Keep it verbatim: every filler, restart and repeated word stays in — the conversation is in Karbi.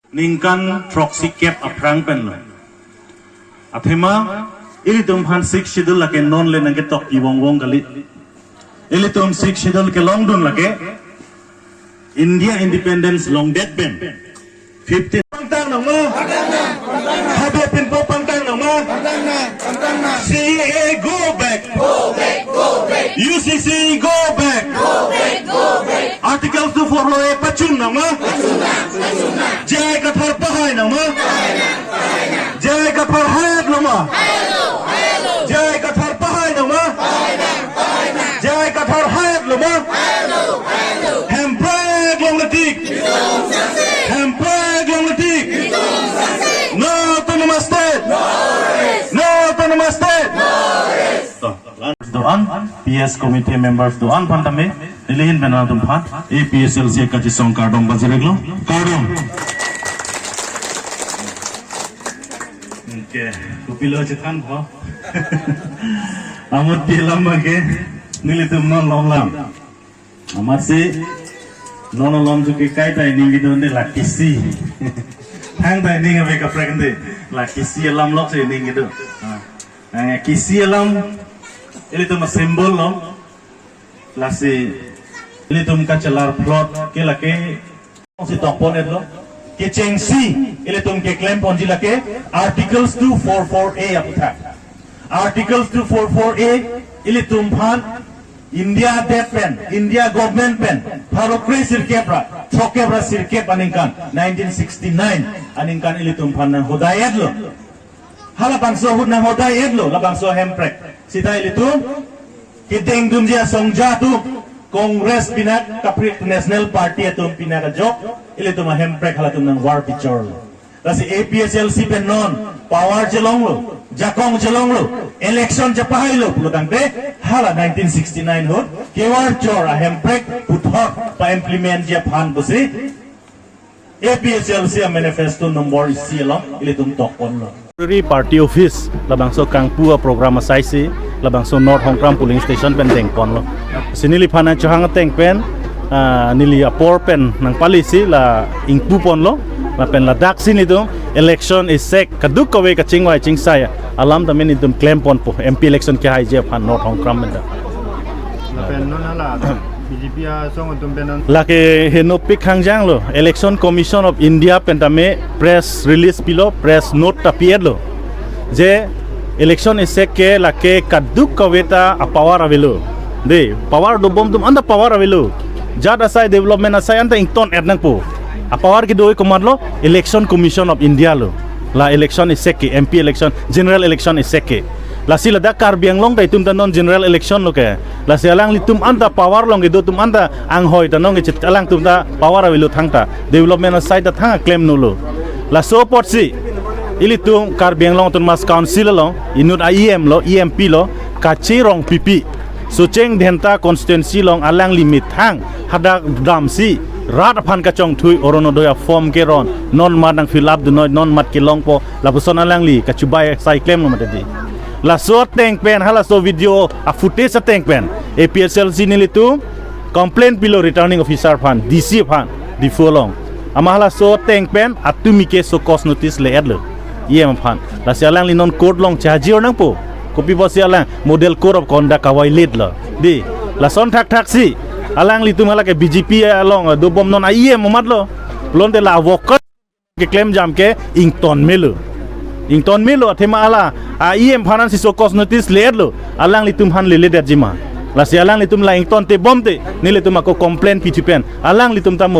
Ningkan throksi kep aphrang pen lo. Athema, ilitum aphan Sixth Schedule lake non le nangketok ivong vong kali. Ilitum Sixth Schedule kelongdun lake India independence longdet pen fifteen pangtang nangma? Habe pinpo pangtang nangma? C A A go back. Go back, go back. U C C go back. Go back, go back. Article two four four A pachun nangma? Pachun nang, pachun nang. J I Kathar pahai nangma? Pahai nang, pahai nang. J I Kathar hai-etlo ma? Hai-etlo, hai-etlo. J I Kathar pahai nangma? Pahai nang, pahai nang. J I Kathar hai-etlo ma? Hai-etlo, hai-etlo. Hemprek longle tik. Ilitum success. Hemprek longle tik. Ilitum success. No autonomous state. No rest. No autonomous state. No rest. To, do-an, P S committee members do-an aphan tame, neli ahin pen nangtum aphan A P H L C kachisong kardom pajir-iklo, kardom. Okay, kopilo chethanpo. Amot pi alam abangke, nelitum non lom alam. Amatsi, non lom chuke kaita ining kedo de la kisi. Thangta ining ave kaprek de, la kisi alam lok si ining kedo. Ah, eh, kisi alam, ilitum a-symbol lo. Lasi, ilitum kachelar plot ke lake si tokpon-etlo. Kechengsi, ilitum keklemponji lake Articles two four four A aputhak. Articles two four four A, ilitum aphan India det pen, India government pen, pharo kre sirkep ra, throkkep ra sirkep aningkan, nineteen sixty-nine aningkan ilitum aphan nanghodai-etlo. Halabangso ahut nanghodai-etlo, labangso hemprek. Sita ilitum, kedengdunji asongja atum, Congress pinak, kaprek National Party atum pinak ajok, ilitum ahemprek halatum nangvar pichorlo. Lasi A P H L C pen non, power chelonglo, jakong chelonglo, election chepahailo, pulo tangte, hala nineteen sixty-nine ahut, kevar chor ahemprek, puthot, pa-implement-ji aphan pusi, A P H L C a-manifesto number isi along, ilitum tokponlo. Ri party office, labangso kangpu a-program asai si, labangso North Hongkram polling station pen dengponlo. Si neliphan nangchohang ateng pen, ah, neli apor pen nangpalisi la ingpuponlo, lapen ladak si nelitum election ejek kadokave kachingvai chingsai alam tame nelitum klemponpo, M P election kehaiji aphan North Hongkram pen ta. Lapen non hala B J P asong atum pen non. Lake henopik hangjanglo, Election Commission of India pen tame press release pilo, press note ta pi-etlo. Je election ejek ke lake kadokave ta a-power avelo. De, power dobom atum anta power avelo. Jat asai, development asai anta ington-et nangpo. A-power kedo komatlo, Election Commission of India lo. La election ejek ke, M P election, general election ejek ke. Lasi ladak Karbi Anglong ta itum ta non general election lo ke. Lasi alanglitum anta power along kedo atum anta anghoi ta nong kechet alangtum ta power avelo thangta. Development asai ta thang klemnolo. Laso apotsi ilitum Karbi Anglong Autonomous Council along inut a-E M lo, E M P lo, Kache Rongpipi. Socheng Dhenta constituency along alangli methang hadak damsi rat aphan kachongthui Orunodoi a-form keron, non mat nang fill up dunnoi, non mat kelongpo, lapuson alangli kachubai sai klemlo mati di. Laso ateng pen, halaso video a-footage ateng pen, A P H L C nelitum complaint pilo returning officer aphan, D C aphan, Diphu along. Amat halaso ateng pen, atumi ke show cause notice le-etlo, E M aphan. Lasi alangli non court along chehajir nangpo. Kopi pusi alang model code of conduct ka-violate lo. Di, lason thakthak si, alanglitum hala ke B J P along dobom non a-E M amat lo. Pulote la worker keklem jam ke ington melo. Ington melo athema hala a-E M aphan si show cause notice le-etlo. Alanglitum aphan leledetji ma. Lasi alanglitum la ington te bomte, nelitum ako complaint pithu pen, alanglitum ta mo